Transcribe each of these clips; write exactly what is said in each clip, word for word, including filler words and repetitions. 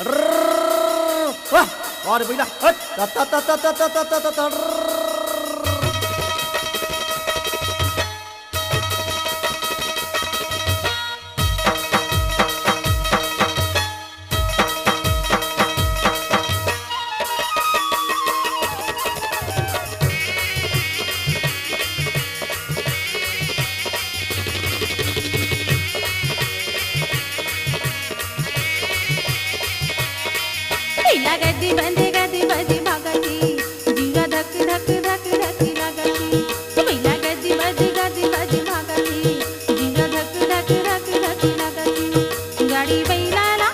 वाह, अरे बइला, हट, ता, ता, ता। बइला गद्दी बद्दी गद्दी बद्दी भागत हे, जीरा धक धक धक धक लागत हे। बइला गद्दी बद्दी गद्दी बद्दी भागत हे, जीरा धक धक धक धक लागत हे। गाड़ी बइला ला,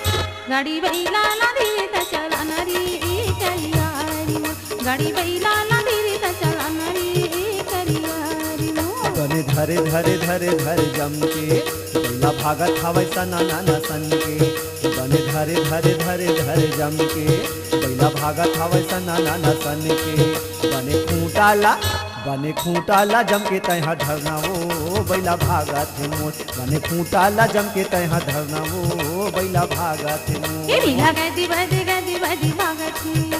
गाड़ी बइला ला धीरे त चलाना रे ए करिया रे मोर। गाड़ी बइला ला धीरे त चलाना रे ए करिया रे मोर। बने धरे धरे धरे धरे जम के, बइला भागत हवय सना ना ना सन के। बने धरे धरे धरे धरे जम के, बइला भागत हवय सना ना ना सन के। बने खूंटा ला, बने खूंटा ला जम के तैं हा धरना वो, बइला भागत हे मोर। बने खूंटा ला जम के तैं हा धरना वो, बइला भागत हे मोर। ए बइला गद्दी बद्दी गद्दी बद्दी भागत हे।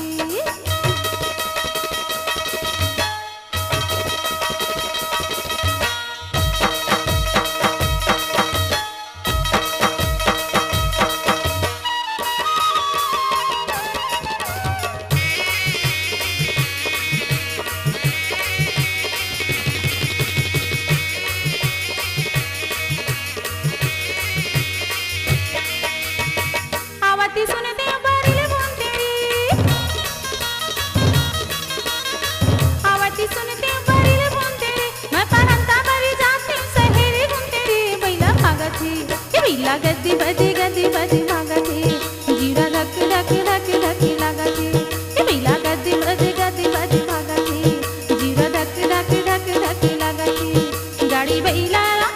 आवती सुनते बारी ले बोलते रे। आवती सुनते बारी ले बोलते रे। मैं परंता बरी जाते सहेरी घूमते रे। बइला भागत हे, ए बइला गद्दी बद्दी गद्दी बद्दी भागत हे। जीरा धक धक धक धक लागत हे। ए बइला गद्दी बद्दी गद्दी बद्दी भागत हे। जीरा धक धक धक धक लागत हे। गाड़ी बइला ला,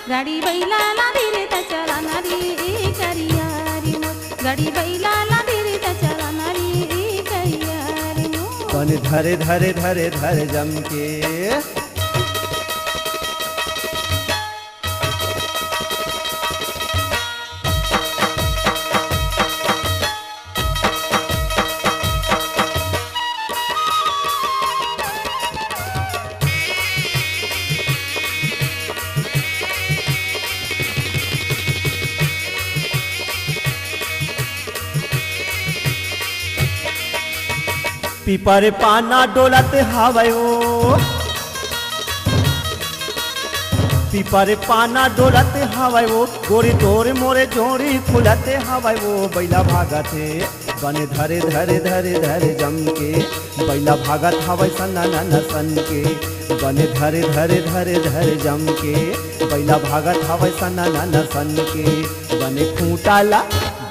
गाड़ी बइला ला धीरे त चलाना रे ए करिया रे मोर। गाड़ी बइला ला धीरे त चलाना रे ए करिया रे मोर। बने धरे धरे धरे धरे जम के। पीपर पाना डोलत हावय ओ, पीपर पाना डोलत हावय ओ, गोरी तोर मोरे जोड़ी खुलत हावय ओ, बइला भागत हे। बने धरे धरे धरे धरे जम के, बइला भागत हवय सना ना ना सन के। बने धरे धरे धरे धरे जम के, बइला भागत हवय सना ना ना सन के। बने खूंटा ला,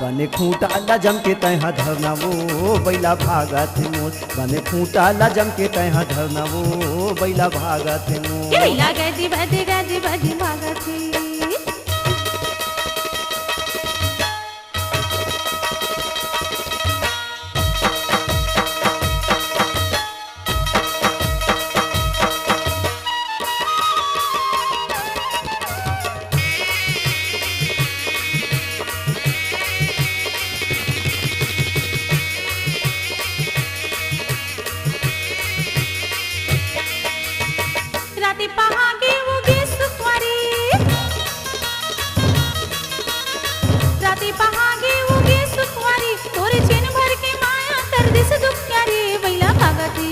बने खूंटा ला जम के तैं हा धरना वो, बइला भागत हे मोर। बने खूंटा ला जम के तैं हा धरना वो, बइला भागत हे मोर। ए बइला गद्दी बद्दी गद्दी बद्दी भागत हे। राती पहागे उगे सुकवारी, राती पहागे उगे सुकवारी, तोरे चेन भर के माया कर दिस दुखिया रे, बइला भागत हे,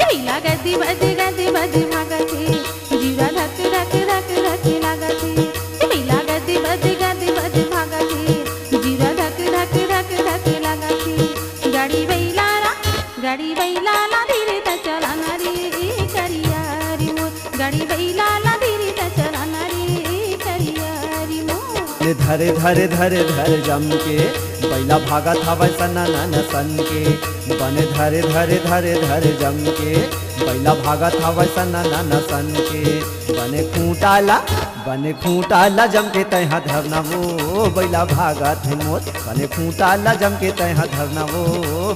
बइला गद्दी बद्दी गद्दी बद्दी भागत हे, जीरा धक धक धक धक लागत हे, बइला गद्दी बद्दी गद्दी बद्दी भागत हे, जीरा धक धक धक धक लागत हे, गाड़ी बइला ला, गाड़ी बइला ला धीरे त चलाना रे ए करिया रे मोर। गाड़ी बइला ला धीरे त चलाना रे ए करिया रे मोर। ने धरे धरे धरे धरे जम के, बइला भागत हवय सना ना ना सन के। बने धरे धरे धरे धरे जम के, बइला भागत हवय सना ना ना सन के। बने खूंटा ला, बने खूंटा ला जम के तैं हा धरना वो, बइला भागत हे मोर। बने खूंटा ला जम के तैं हा धरना वो,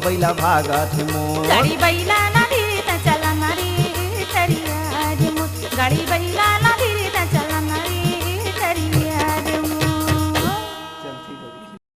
बइला भागत हे मोर। गाड़ी बइला ला धीरे त चलाना रे करिया रे मोर। गाड़ी